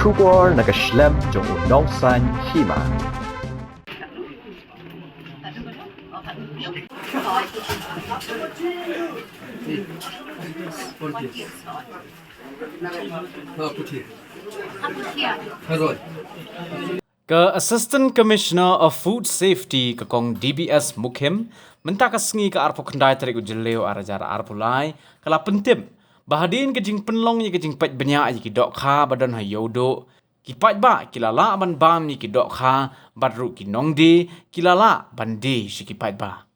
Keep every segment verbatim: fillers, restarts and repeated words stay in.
Khubor na ka shlem jong u nongsan hima. Ka Assistant Commissioner of Food Safety ka Kong D B S Mukhim, mynta ka sngi ka arphew khyndai tarik u Jylliew ar hajar arphew lai, ka la pyntip ba hadien ka jingpynlong ïa ka jingpeit bniah ïa ki dohkha ba don ha Ïewduh, ki paidbah ki la lah ban bam ïa ki dohkha, bad ruh ki nongdie ki la lah ban die sha ki paidbah.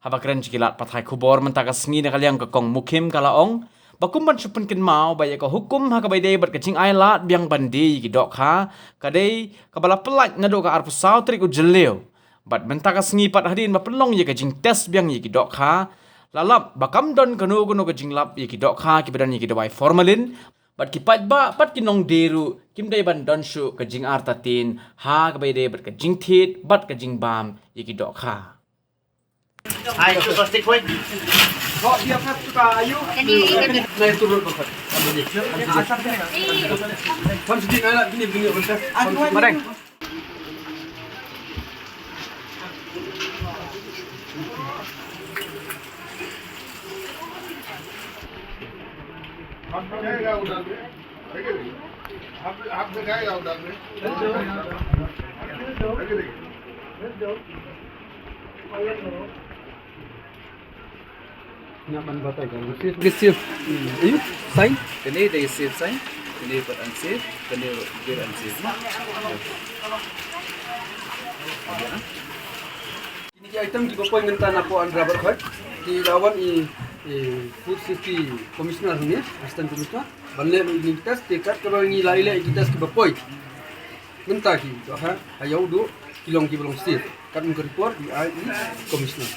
Haba kren sha ki lad pathai khubor mynta ka sngi na ka liang ka Kong Mukhim ka la ong ba kum ban shu pynkynmaw ba ïa ka hukum ha kaba ïadei bad ka jingai lad biang ban die ïa ki dohkha ka dei kaba la pyllait naduh ka arphew saw tarik u Jylliew. Bad mynta ka sngi pat hadien ba pynlong ïa ka jingtest biang ïa ki dohkha, la lap ba kam don kano kano ka jinglap ïa ki dohkha kiba don ïa ki dawai formalin, bad ki paidbah bad ki nongdie ruh kim dei ban don shuh ka jingartatien ha kaba ïadei bad ka jingthied bad ka jingbam ïa ki dohkha. Hai, tu plastik koi. Kau dia kat tu ka ayu. Naik turun kau kat. Asal ni. Kam sedih nak bini bini bentar. Bareng. Nga ban batai kan. Receive. Hmm. Eh, sign. Kane dei safe sign. Kane pat unsafe. Kane dei unsafe. Ada. Kine ki item kiba poi mynta na poh Andra Bad Khot. Ki la wan i, i Food Safety Commissioner ne, Assistant Commissioner. Ban leh ïa ki test, te kat kaba ngi la ïaleh ïa ki test kiba poi mynta ki dohkha ha Ïewduh ki long kiba long safe. Kat mynta ka report i ai i Commissioner.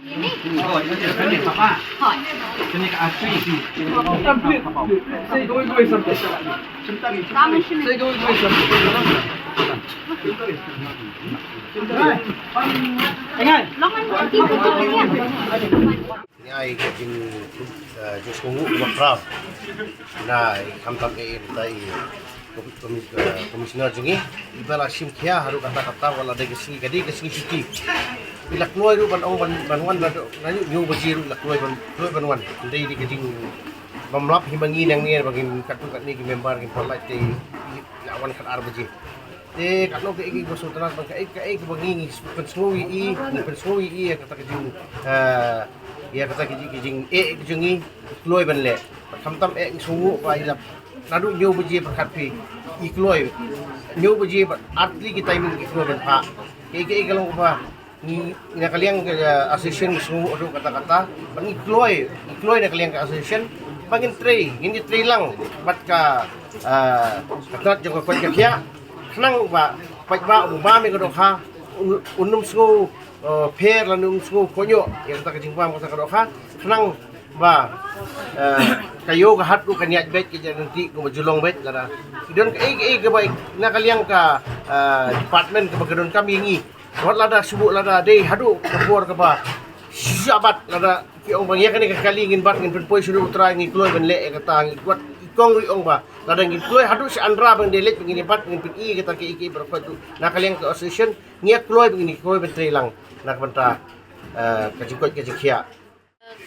Complete. Say go, go, something. Say go, go, something. Hang on. Ngi ai ka jing, eh, jingsngewnguh kaba khraw na i khamtam eh, eh, mynta i kom-, kom-, eh, commissioner jong ngi, iba la shim khia haduh katta katta, wat la dei ka sngi, ka dei ka sngi shuti. I la kloi ruh ban ong ban, ban wan, la dei, la dei hynñiew baje ruh i la kloi ban, kloi ban wan. Dei, dei ka jingbymlap hi ma ngi nangne ba ngin katto katne ki member ngin pynlait te i la wan khatar baje. Te katno kaei kaba sngewtynnat bad kaei kaei kaba ngi, ngi pynsngew ïa i, ngi pynsngew ïa i ïa kata ka jing, eh, ïa kata ka jing, ka jingeh ka jong ngi, kloi ban leh. Bad khamtam eh ngi sngewnguh ba i la, naduh hynñiew baje pyrkhat phi i kloi. Hynñiew baje bad artylli ki timing ki kloi ban phah. Kaei kaei ka long kaba ngi, ngi na ka liang ka, eh, association ngi sngewnguh haduh katta katta. Bad ngi kloi, ngi kloi na ka liang ka association ba ngin trei, ngin ïa trei lang bad ka, eh, ka tnat jong ka koit ka khiah. Khnang ba paidbah u bam ïa ka dohkha un, un ym sngew, eh, pher lane un ym sngew kohnguh ïa kata ka jingbam kata ka dohkha. Khnang ba, eh, ka ïew ka hat ruh kan ïaid beit, ka ïaid ryntih kumba ju long beit lada ki don kaei kaei kaba na ka liang ka, eh, department kaba ka donkam ïa ngi. Wat lada shu lada dei haduh ka por kaba shisha bad lada ki ong ba ïa kane ka kali ngin bat ngin pynpoi sha U Trai, ngi kloi ban leh ïa kata. Ngi wat i kong ruh i ong ba lada ngin kloi haduh sha Andra ba ngin dei leit ba ngin ïa bat ngin pyni ïa kata kaei kaei baroh kawei. Na ka liang ka association ngi ïa kloi ba ngin ïa kloi ban trei lang na ka bynta, eh, ka jingkoit ka jingkhiah.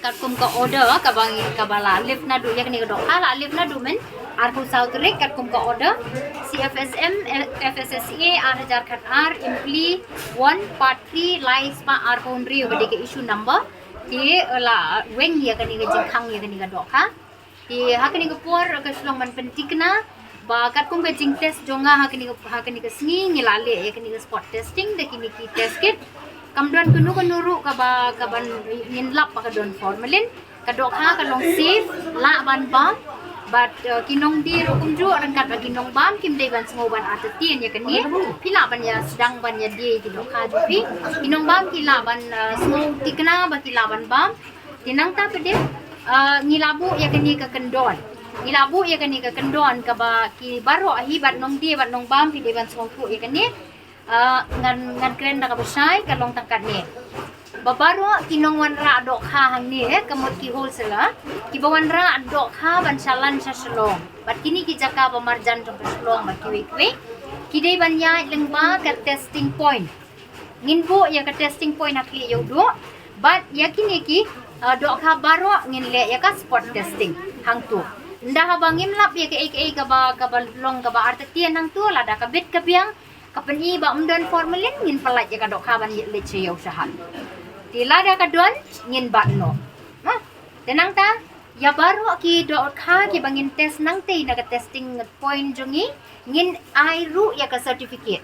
Katkum ka order kaba ngi, kaba la lift naduh ïa kane ka dohkha, la lift naduh mynta arphew saw tarik katkum ka order C F S M, F S S A ar hajar khatar, Impli one, part three, lai spah arphew hynriew, ka dei ka issue number. Te, eh, la weng ïa kane ka jingkhang ïa kane ka dohkha. Te ha kane ka por ka shu long ban pynthikna ba katkum ka jingtest jong nga ha kane ka, ha kane ka sngi ngi la leh ïa kane ka spot testing da kine ki test kit. Kam don kano kano ruh kaba, kaban ngin lap ba ka don formalin. Ka dohkha ka long safe, lah ban bam. Bad, eh, ki nongdie ruh kumjuh, ryngkat bad ki nongbam kim dei ban sngew ban artatien ïa kane. Phi lah ban ïa sdang ban ïa die ki dohkha jong phi. Ki nongbam ki lah ban, eh, sngew thikna ba ki lah ban bam. Te nangta pat de, ah, ngi la buh ïa kane ka kyndon. Ngi la buh ïa kane ka kyndon kaba ki baroh hi bad nongdie bad nongbam phi dei ban sngewthuh ïa kane. Ah, ngan, ngan kren da kaba shai ka long tang katne. Ba baroh ki nongwanrah dohkha hangne, eh, ka mut ki wholesaler kiba wanrah dohkha ban shalan sha Shillong bad kine ki jaka ba marjan jong ka Shillong bad kiwei kiwei, ki dei ban ïaid lyngba ka testing point. Ngin buh ïa ka testing point ha Khlieh Ïewduh bad ïa kine ki, uh, dohkha baroh ngin leh ïa ka spot testing hangto. Ynda haba ngim lap ïa kaei kaei kaba, kaba long kaba artatien hangto, lada ka bit ka biang, ka pyni ba ym don formalin, ngin pyllait ïa ka dohkha ban leit sha ïew sha hat. Te lada ka don, ngin bat noh. Te nangta ïa baroh ki dohkha kiba ngin test nangtei na ka testing point jong ngi, ngin ai ruh ïa ka certificate.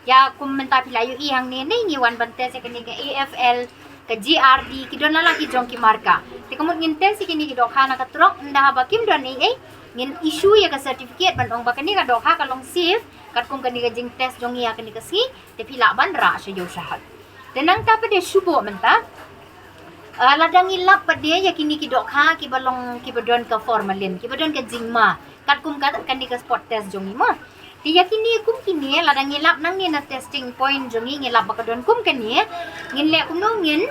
Ïa kum mynta phi la ïohi hangne, ne ngi wan ban test ïa kane ka A F L, ka G R D, ki don la la ki jong ki marka. Te ka mut ngin test ïa kine ki dohkha na ka trok, ynda haba kim don ei ei, ngin issue ïa ka certificate ban ong ba kane ka dohkha ka long safe katkum kane ka jingtest jong ngi ha kane ka sngi, te phi lah ban rah sha ïew sha hat. Te nangta pat de shu buh mynta, ah, lada ngi lap pat de ïa kine ki dohkha kiba long, kiba don ka formalin, kiba don ka jingma katkum ka, kane ka spot test jong ngi mo. Te ïa kine kum kine, lada ngi lap nangne na testing point jong ngi, ngi lap ba ka don kum kane, ngin leh kumno? Ngin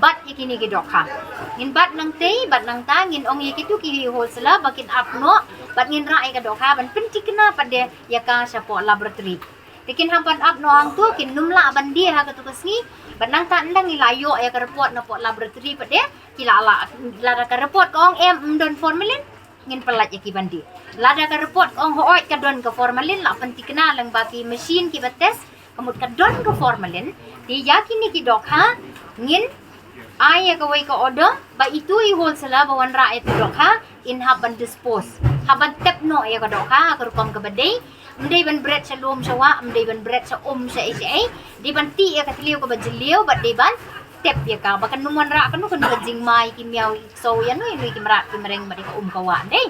bat ïa kine ki dohkha. Ngin bat nangtei bad nangta ngin ong ïa kitu ki wholesaler ba kin ap noh bad ngin rah ïa ka dohkha ban pynthikna pat de ïa ka shapoh laboratory. Te kin hap ban ap noh hangto, kin nym lah ban die ha katu ka sngi. Bad nangta ynda ngi la ïoh ïa ka report napoh laboratory pat de, ki la, la, lada ka report ka ong em, ym don formalin, ngin pyllait ïa ki ban die. Lada ka report ka ong hooid ka don ka formalin, la pynthikna lyngba ki machine kiba test, ka mut ka don ka formalin, te ïa kine ki dohkha ngin ai ïa kawei ka order ba itu i wholesaler ba wanrah ïa tu dohkha in hap ban dispose, hap ban tep noh ïa ka dohkha ha ka rukom kaba dei. Ym dei ban bret sha lum sha wah, ym dei ban bret sha um sha ei sha ei. Dei ban tih ïa ka thliew kaba jylliew bad dei ban tep ïa ka ba kan nym wanrah kano kano ka jingma ïa ki miaw, ïa ki ksew, ïa no ïa no, ïa ki mrad ki mreng bad ïa ka um ka wah, dei.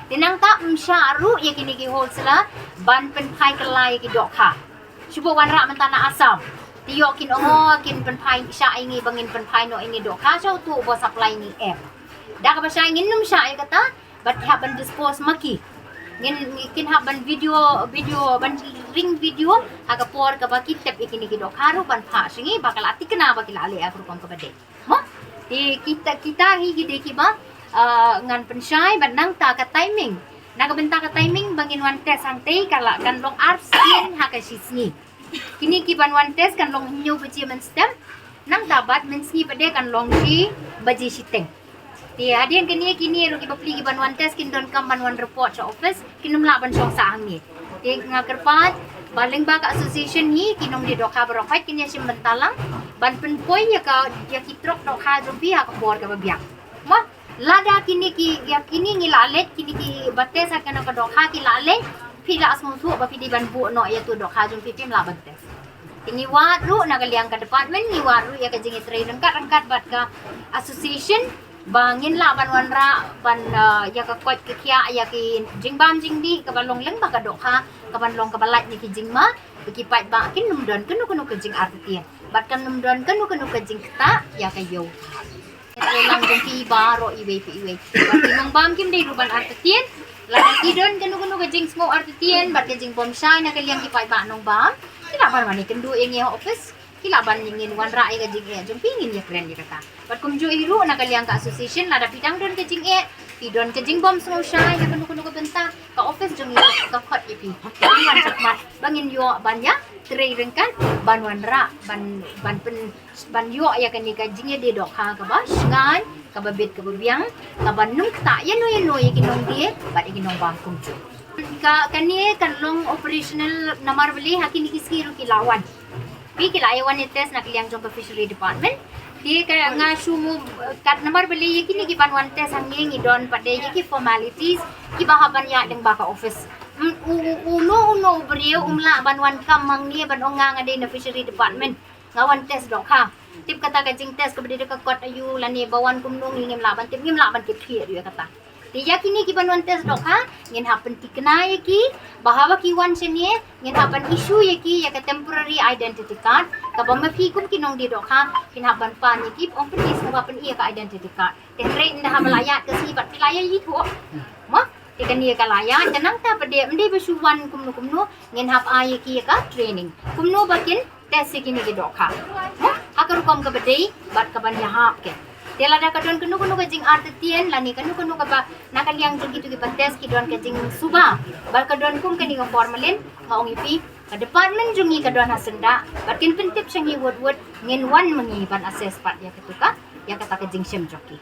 Te nangta ym shah ruh ïa kine ki wholesaler ban pynphai kylla ïa ki dohkha. Shu buh wanrah mynta na Assam. Te ïoh kin ong, oh, kin pynphai shah ïa ngi ba ngin pynphai noh ïa kine ki dohkha sha utu uba supply ngi em. Da kaba shai ngin nym shah ïa kata, bad ki hap ban dispose ma ki. Ngin, ngin, kin hap ban video, video, ban ring video ha ka por kaba ki tep ïa kine ki dohkha ruh ban phah sha ngi ba ka la thikna ba ki la leh ha ka rukom kaba dei. Mo? Te kita, kita hi ki dei kiba, ah, ngan pynshai bad nangta ka timing. Na ka bynta ka timing ba ngin wan test hangtei ka la kan long arsien ha ka shisngi. Kine ki ban wan test kan long hynñiew baje mynstep. Nangta bad mynsngi pat de kan long shi baje shiteng. Te hadien kine, kine ruh ki bapli ki ban wan test kin donkam ban wan report sha office, kin nym lah ban shong sah hangne. Te nga kyrpad ba lyngba ka association hi, ki nongdie dohkha baroh pat kin ïashim bynta lang ban pynpoi ïa ka, ïa ki trok dohkha jong phi ha ka por kaba biang. Mo, lada kine ki, ïa kine ngi la leit, kine kiba test ha kane ka dohkha ki la leit, phi la sngewthuh ba phi dei ban buh noh ïa tu dohkha jong phi, phim lah ban test. Te ngi wad ruh na ka liang ka department, ngi wad ruh ïa ka jingïatrei ryngkat ryngkat bad ka association ba ngin lah ban wanrah ban, uh, ïa ka koit ka khiah ïa ki jingbam jingdih kaba long lyngba ka dohkha, kaban long kaba lait na ki jingma, ba ki paidbah kin nym don kano kano ka jingartatien bad kan nym don kano kano ka jingktah ïa ka ïew. Ïatrei lang jong phi baroh iwei pa iwei. Bad ki nongbam kim dei ruh ban artatien. Lada ki don kano kano ka jingsngew artatien bad ka jingbymshai na ka liang ki paidbah nongbam, ki lah ban wan ïakynduh ïa ngi ha office. Ki lah ban, ngin wanrah ïa ka jingeh jong phi, ngin ïakren ïa kata. Bad kumjuh hi ruh na ka liang ka association, lada phi dang don ka jingeh, phi don ka jingbymsngewshai na kano kano ka bynta, ka office jong ngi ka khot ïa phi. Phi wan shakhmat ba ngin ïoh ban ïatrei ryngkat ban wanrah, ban, ban pyn ban ïoh ïa kane ka jingïadie dohkha kaba shngaiñ, kaba bit kaba biang, kaban nym ktah ïa no ïa no ïa ki nongdie bad ïa ki nongbam kumjuh. Ka, kane kan long operational namar balei ha kine ki sngi ruh ki la wan. Phi, ki la ïa wan ïa test na ka liang jong ka fishery department. Te ka nga shu mut, kat namar balei ïa kine ki ban wan test hangne ngi don pat de ïa ki formalities kiba hap ban ïaid lyngba ka office. Mm, u, u, uno uno u briew um lah ban wan kam hangne ban ong nga nga dei na fishery department. Nga wan test dohkha. Tip kata ka jingtest kaba dei da ka kot aïu lane ba wan kumno, ngi ngim lah ban tip, ngim lah ban tip khlieh ruh ïa kata. Te ïa kine ki ban wan test dohkha ngin hap pynthikna ïa ki ba haba ki wan shane ngin hap ban issue ïa ki ïa ka temporary identity card kaba ma phi kum ki nongdie dohkha phin hap ban pan ïa ki, ong pynïasnoh ba pynïa ka identity card. Te hynrei ynda haba la ïaid ka sngi bad phi la ïa ïathuh. Mo? Te kane ka la ïaid, te nangta pat de ym dei ba shu wan kumno kumno, ngin hap ai ïa ki ïa ka training kumno ba kin test ïa kine ki dohkha. Mo? Ha ka rukom kaba dei bad kaban ïahap kein. Te lada ka don kano kano ka jingartatien lane kano kano kaba na ka liang jong kito kiba test ki don ka jingsuba ba ka don kum kane ka formalin, nga ong ïa phi ka department jong ngi ka don ha syndah bad kin pyntip sha ngi wut wut, ngin wan ma ngi ban assess pat ïa katu ka, ïa kata ka jingshim jong ki.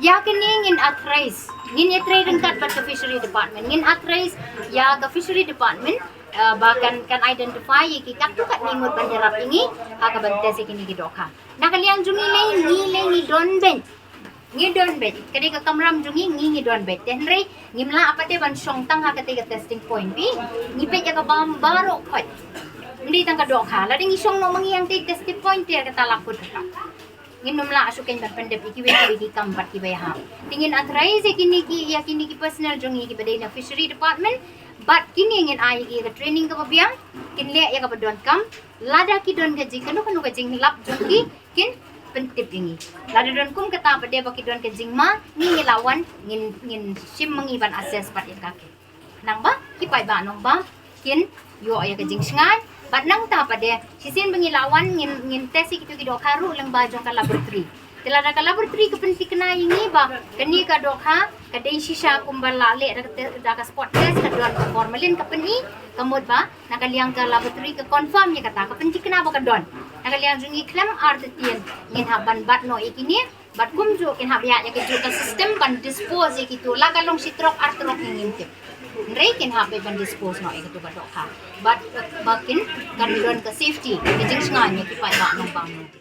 Ïa kane ngin authorize, ngin ïatrei ryngkat bad ka fishery department, ngin authorize ïa ka fishery department, uh, ba kan, kan identify ïa ki katto katne ngut ban ïarap ïa ngi ha kaban test ïa kine ki dohkha. Na ka liang jong ngi lei, ngi lei ngi don beit. Ngi don beit. Ka dei ka kamram jong ngi, ngi ngi don beit. Te hynrei ngim lah pat de ban shong tang ha katei ka testing point, phi. Ngi peit ïa ka bam baroh khoit. Ym dei tang ka dohkha. Lada ngi shong noh ma ngi hangtei testing point te kata la kut ka. Ngin ym lah shuh kein ban pyndep ïa kiwei kiwei ki kam bad kiba ïahap. Te ngin authorize ïa kine ki, ïa kine ki personnel jong ngi kiba dei na fishery department bad kine ngin ai ïa ki ka training kaba biang, kin leh ïa kaba donkam. Lada ki don ka jing, kano kano ka jinglap jong ki, kin pyntip ïa ngi. Lada don kum kata pat de ba ki don ka jingma, ngi ngi la wan, ngin, ngin shim ma ngi ban assess pat ïa ka ki. Nangba ki paidbah nongbam kin ïoh ïa ka jingshngaiñ. Bad nangta pat de shisien ba ngi la wan ngin, ngin test ïa kito ki dohkha ruh lyngba jong ka laboratory. Te lada ka laboratory ka pynthikna ïa ngi ba kane ka dohkha ka dei shisha kumba la leh da ka te-, da ka spot test, ka don ka formalin ka pyni, ka mut ba na ka liang ka laboratory ka confirm ïa kata, ka pynthikna ba ka don. Na ka liang jong ngi khlem artatien ngin hap ban bat noh ïa kine. Bad kumjuh kin hap ïa, ïa ka juh ka system ban dispose ïa kito, la ka long shi trok ar trok ngi ngim tip. Hynrei kin hap ban dispose noh ïa kito ka dohkha. Bad, eh, ba kin kan don ka safety, ka jingshngaiñ ïa ki paidbah nongbam.